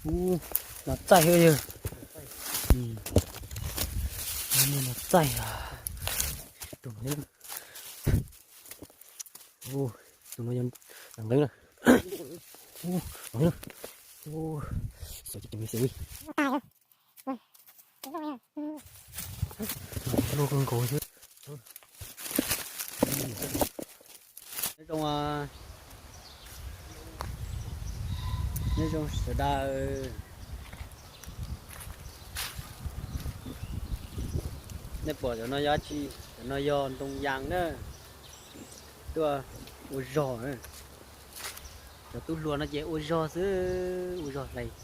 Ub, no txaij yog. No txaij. Tus no, tus no yog nteev na. Ub, no, xyov tus no xwb. Luaj kawg nkaus xwb. Nyob zoo, nyob zoo sawv daws. Nej pom cov no yog dab tsi? Cov no yog ntoo yas na. Tuaj ua zog. Cov tub hluas no ces ua zog xwb, ua zog hlais.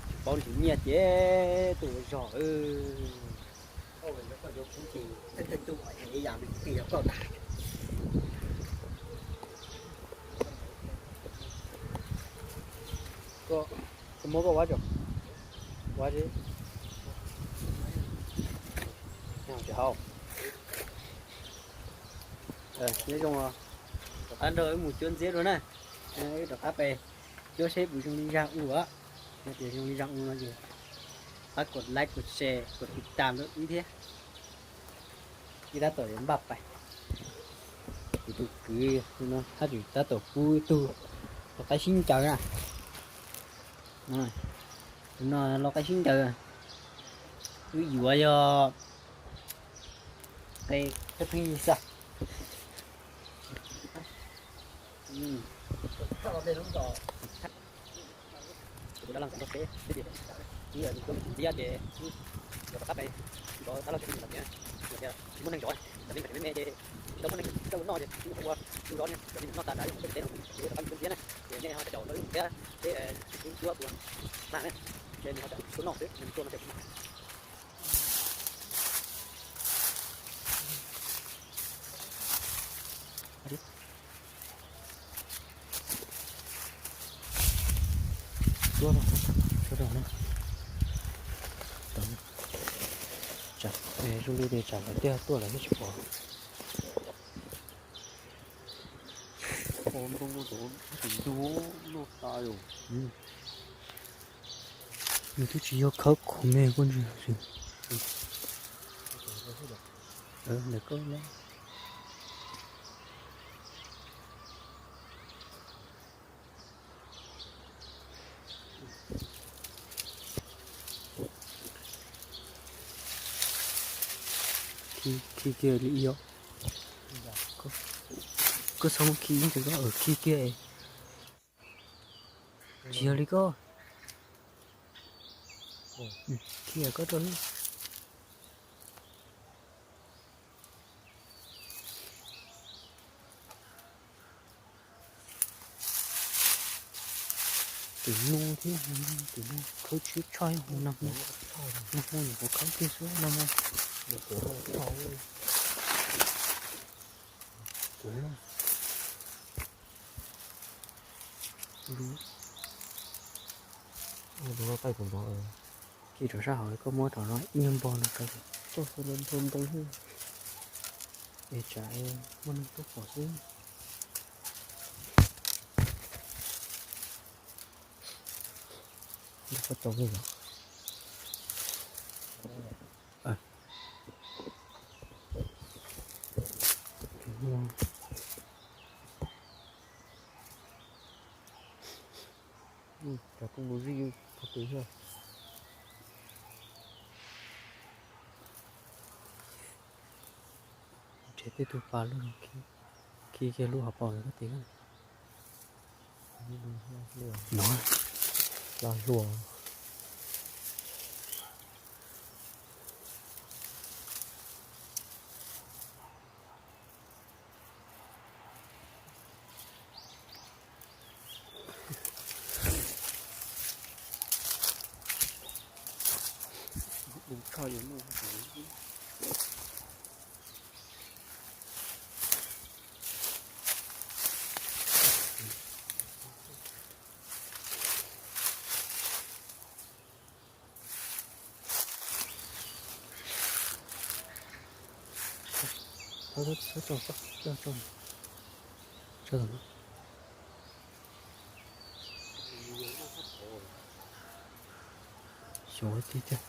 Tsis paub nrhiav nyiaj ces tuaj ua zog. Koj muab koj ua tso, ua tso. Hau, nyob zoo, rov qab nrog wb mus cuab ntxiab dua na. Wb rov qab pem cuab seb puas zoo li zaj ub. Yog tias zoo li zaj ub no ces pab kos like, kos share, kos tiv tam rau wb thiab. Wb tab tom yuav npaj pais. Kuv tus kwv no haj tseem tab tom pub ib tug los qaib sib ncaws na. Tus no los qaib sib ncaws. Wb yuav yog qe pheej xwb. Kuv dab laug nrog peb, peb tias ib yam li koj mus ntxiab ces yuav rov qab pem, nrog dab laug tsev neeg los tias, tias tsis muaj neeg zov, cov neeg me me ces tsis tau muaj neeg coj los noj ces tsis muaj qhov ua, ua zov ne, cov neeg noj tas tas yuav mus teb no, ces rov qab mus ntxiab na, ces nej ho caum tau ib mus thiab, seb wb cuab puas mag na, ces nws ho caum tuaj noj xwb, nws tuaj no ces kuv mag. Tuaj, tuaj no. Tsam, zoo li tias tsam lawv twb tuaj lawm thiab tsis pom. Ntoo tus ntug loj tas yom. Nws twb tsis yog khawb qhov me koj ntsia. Ntawm koj no. Khi, khi kiag li yom. Koj txhob muab khi ib ntsis, koj khi kiag. Tsis yog li koj. Khi koj rau. Tus no thiab, tus no khawb tshiab tshaj hu nag hmo, nag hmo nyuam qhuav khawb kiag xwb nag hmo. Khi rov sab hauv koj muab rov no ib nyuag npog no rau. Es tsam muaj neeg tuaj pom xwb. Koj tau li los? Cov kooj mus zij pov kev thiab. Nrhiav tej tug pas lug, khi kiag lub hauv paus ntawd koj tis. No, los hluas. Tso, tso, tso, tso. Xyov tiag tiag.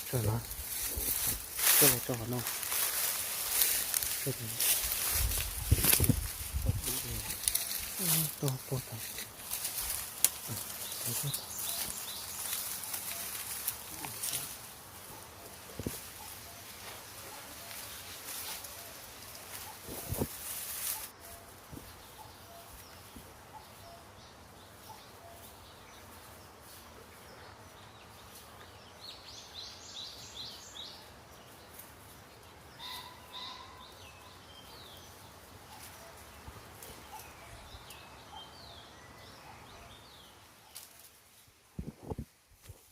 Tso los, tso los tso qhov no. Tso, tso, tso.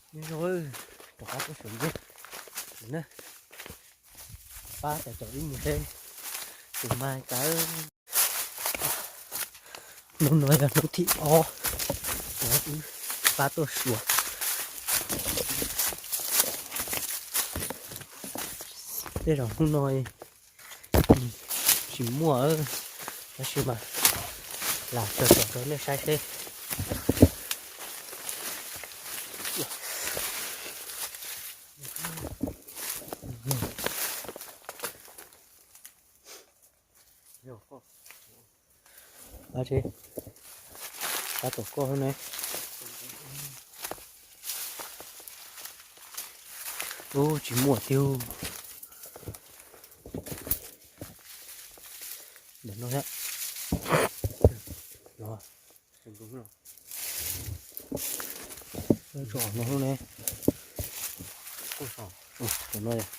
Nyob zoo, rov qab tuaj Suav nceb na, pab cov cov ib mus seb tus mas cas. Hnub no yog hnub thib ob uas wb pab tuaj Suav. Tej zaum hnub no tsis muaj, tab sis mas lam tso tsom rau nej saib seb. Ab tsi, pab tuaj koj ne. Ub, tsis muaj tiag. Ntawm no thiab. No. Tso no lub ne. Ub, no yog.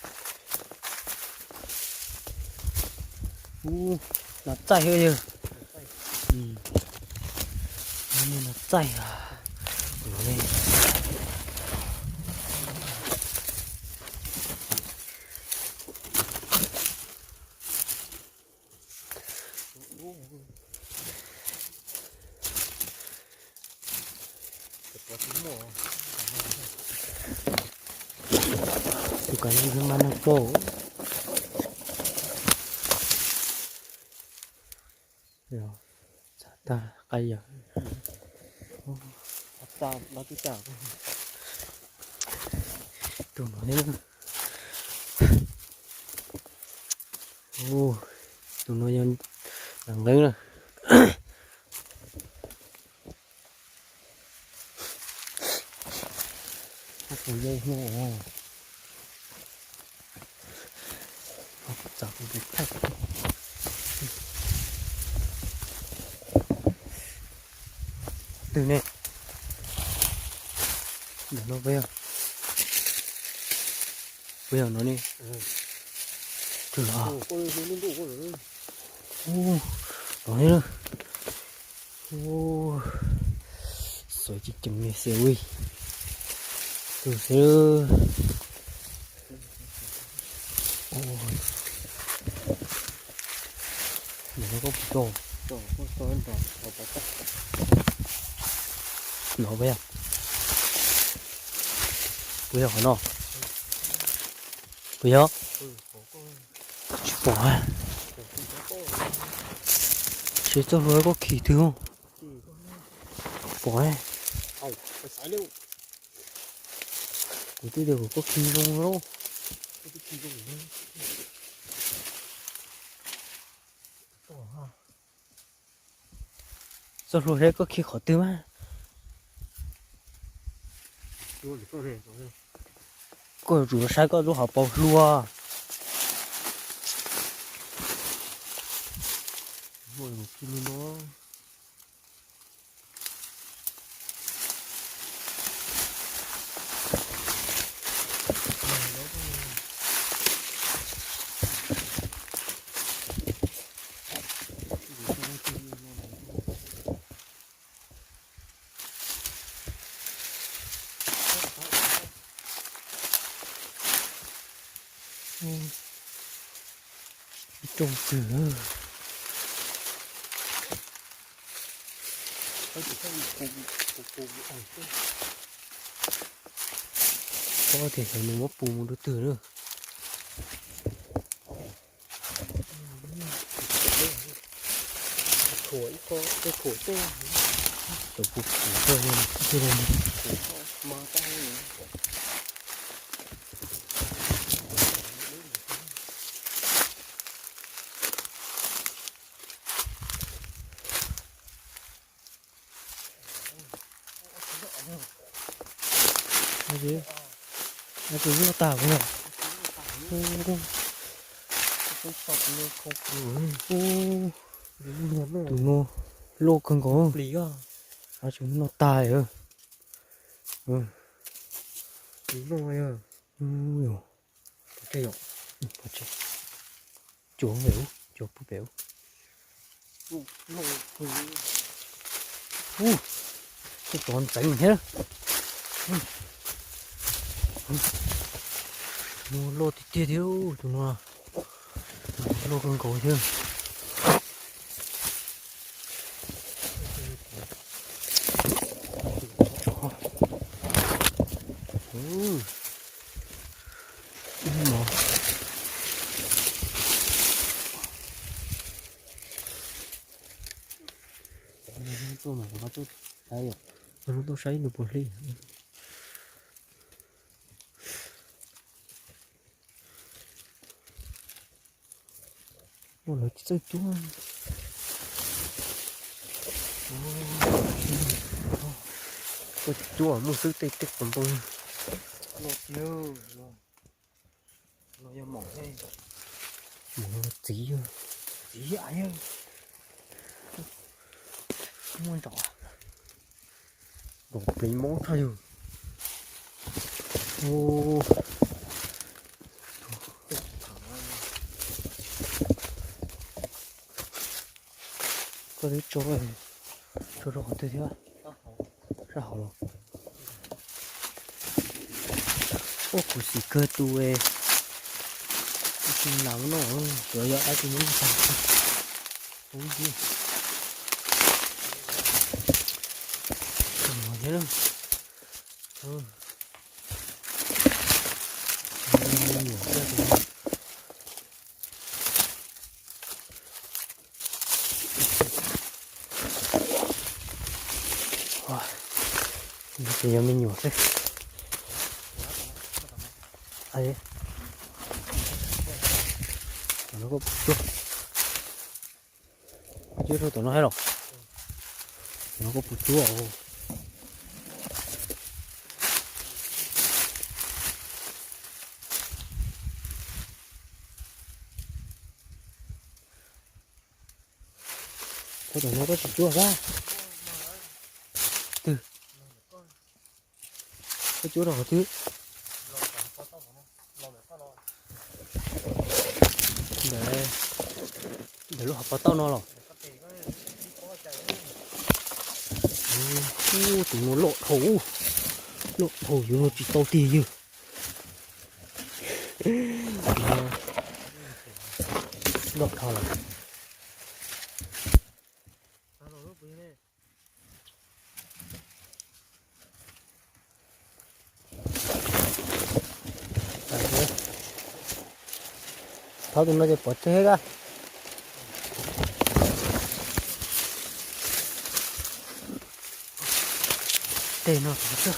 Ub, nas txaij thiab yog. Nas txaij. Tus kab li mas nag pom. Txav tag qab yawg. Tus no, tus no yog nas nqeeb na. Twg ne? Ntawm no puas yog? Puas yog no ne? Twg los? Ub, no ne. Ub, xuav ceev ceev li xwb ui. Tus xwb. Ub, no koj puas tau? No puas yog? Puas yog qhov no? Puas yog? Tsis pom. Tsis txoj hlua koj khi twg. Pom. Kuv twb tias kom koj khi zoo lawm. Txoj hlua seb koj khi qhov twg mas. Koj yuav tsum saib koj lub hauv paus hlua. Ib rooj twg. Pob tias xyov nws muab pus mus rau twg lawm. Thuam ib qho, thuam tej. Cov kuv kuv thiaj li thiaj li. Tus no tag no. Tus no loj kawg nkaus. Tus no tag. Cuag pem ub, cuag pem ub. Ub, txov ntxeev thiab. Tus no loj tiag tiag thiab, tus no loj kawg nkaus thiab. Tuaj mas tuaj saib nws puas hli. Lawv tsis txawj cuab. Koj tsis cuab muaj xwb tej tej qos npoo. Los yog mom, mom txiv, txiv yawg, muaj ntsos, ntos plev mob tshaj yawg. Koj twb tso, tso rau qhov twg thiab? Sab hauv los. Ua kuv xim kawg tus, tus nas no, yuav yog dab tsi muab tag. Ub, thiab. Ces yog me nyuam xwb. Tom no koj puas cuab? Cuab rau tom no thiab los? Tom no koj puas cuab? Koj tom no koj tsis cuab sab? Twg? Koj cuab rau qhov twg? Ntawm, ntawm lub hauv pas tauj no los? Ub, tus no loj dhau, loj dhau yuav luag tsis tau tiag yawg. Loj dhau lawm. Thov tus no ces pov tseg koj. Tej no tod xwb.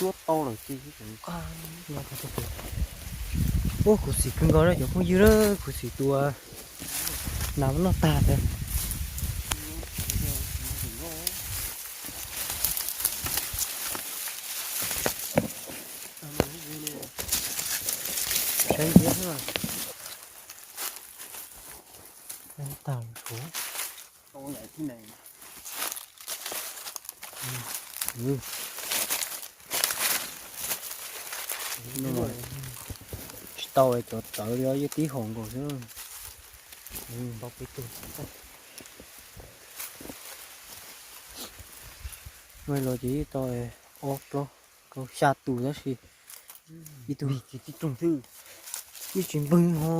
Cuab tau lawm ces. Ua kuv xim kawg nkaus na cov phooj ywg na, kuv xim tus nas noj tag ntawd. Saib ntxiv xwb. Tag lawm. Tsis tau cov tawv li os, yeej tib hom nkaus xwb. Npau peb tug. Muaj los ces yeej tau ob plaub rau xya tus tab sis ib tug tsis tib rooj xwb. Yeej tsis npwg ho.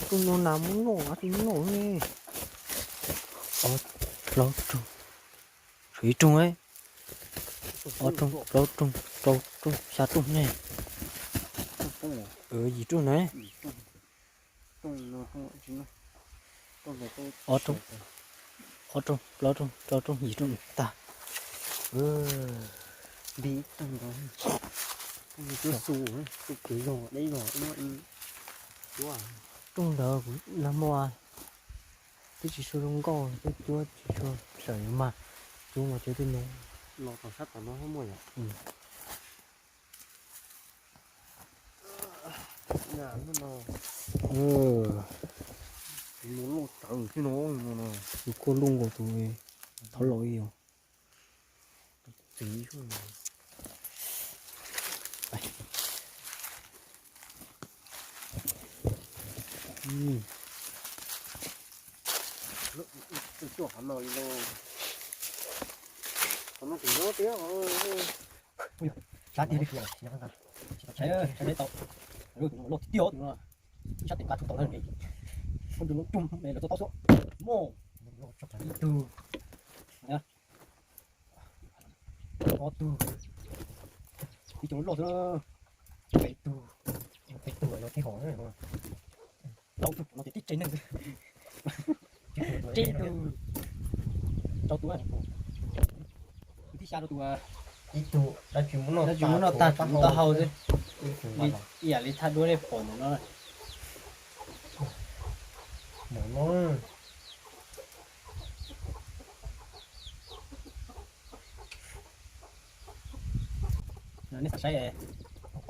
Rooj no nas muab noj, tsis muab noj ne. Ob plaub rooj, tshuav ib rooj, ob rooj, plaub rooj, rau rooj, xya rooj ne. Yim rooj na. Ob rooj, plaub rooj, rau rooj, yim rooj tag. Rooj ntawd kuv nag hmo twb tsis tshua zoo nkauj, twb cuab tsis tshua sawv mas, cuab mas cuab tej no. Los tom sab tom no muaj yom. Tus no loj tawv thiab no, tus koj luj nkaus tus thov los ib yam. Tuaj qhov no li lauj. Qhov no kuv nyob tiag. Sab tiag li, sab tau, loj tiag tiag tus no. Sab tes kav tshub tau na, koj tus loj cug los txog tau xwb. Mog, ib tug, ob tug, ib tug loj xwb, peb tug, peb tug no thiab hos, plaub tug no ces tib tsev neeg xwb. Tsib tug, rau tus, tus thib xya rau tus, ib tug dab tsi muab noj tag, tshuav taub hau xwb. Ib yam li thaj duab nej pom ntawm no. Nej xav saib, nej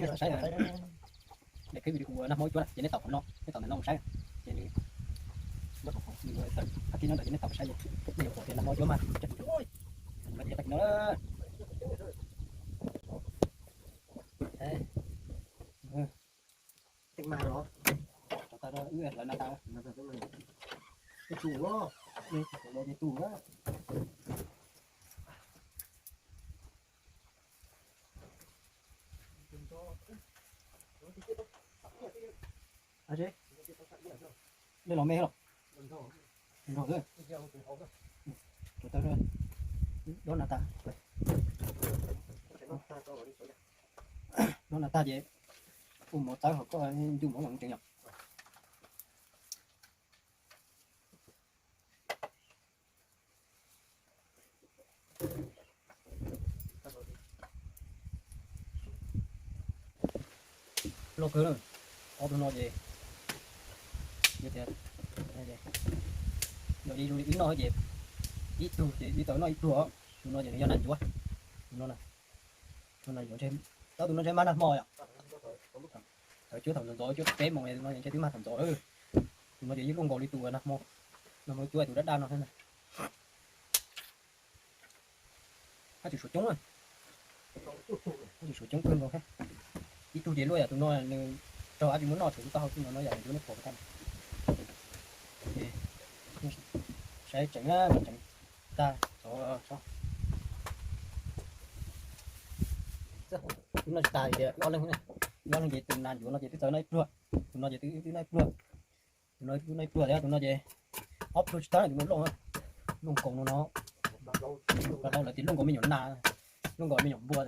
xav saib daim clip video nag hmo cuab na ces nej tau qhov no, nej tau ntawm no mus saib. Ces nws, nws tawm qhov clip no ntawd ces nej tau mus saib, nej yuav pom tias nag hmo cuab mas, mas tias tag kis no. Tej mas los, wb lawv na tas, tus, tus, nej los me los, nrog, dob na tas, dob na tas ces ua mov txawb hauv koj ncu mov los ntsees yom. Loj kawg na, ob tug no ces, yog li ib noj ces ib tug ces ib tug noj ib pluag, tus no ces nws yog nas ncuav, tus no, tus no, tab tus no ntshe mag nag hmo yom. Thaum cuab thaum ntxov ntxov cuab peb moos tus no ntshe twb mag thaum ntxov. Tus no ces yeej luaj nkaus li tus nag hmo, nag hmo cuab tus daj daj no thiab na. Hab tsis suav coob, hab tsis suav coob kawg nkaus thiab. Ib tug ces luaj yam tus no nws raug dab tsi muab noj tshuav tus taub hau xwb no, no yam nws cuab nej pom tag. Saib tseem, tseem tag, tus no tsis tas ces ob leeg, ob leeg ces tus nas ncuav no ces twb txawm noj ib pluag, tus no ces twb noj ib pluag, tus no twb noj ib pluag thiab, tus no ces ob pluag tsis tas, tus no loj, luaj nkaus no no, lawv tias luaj nkaus me nyuam nas, luaj nkaus me nyuam npua.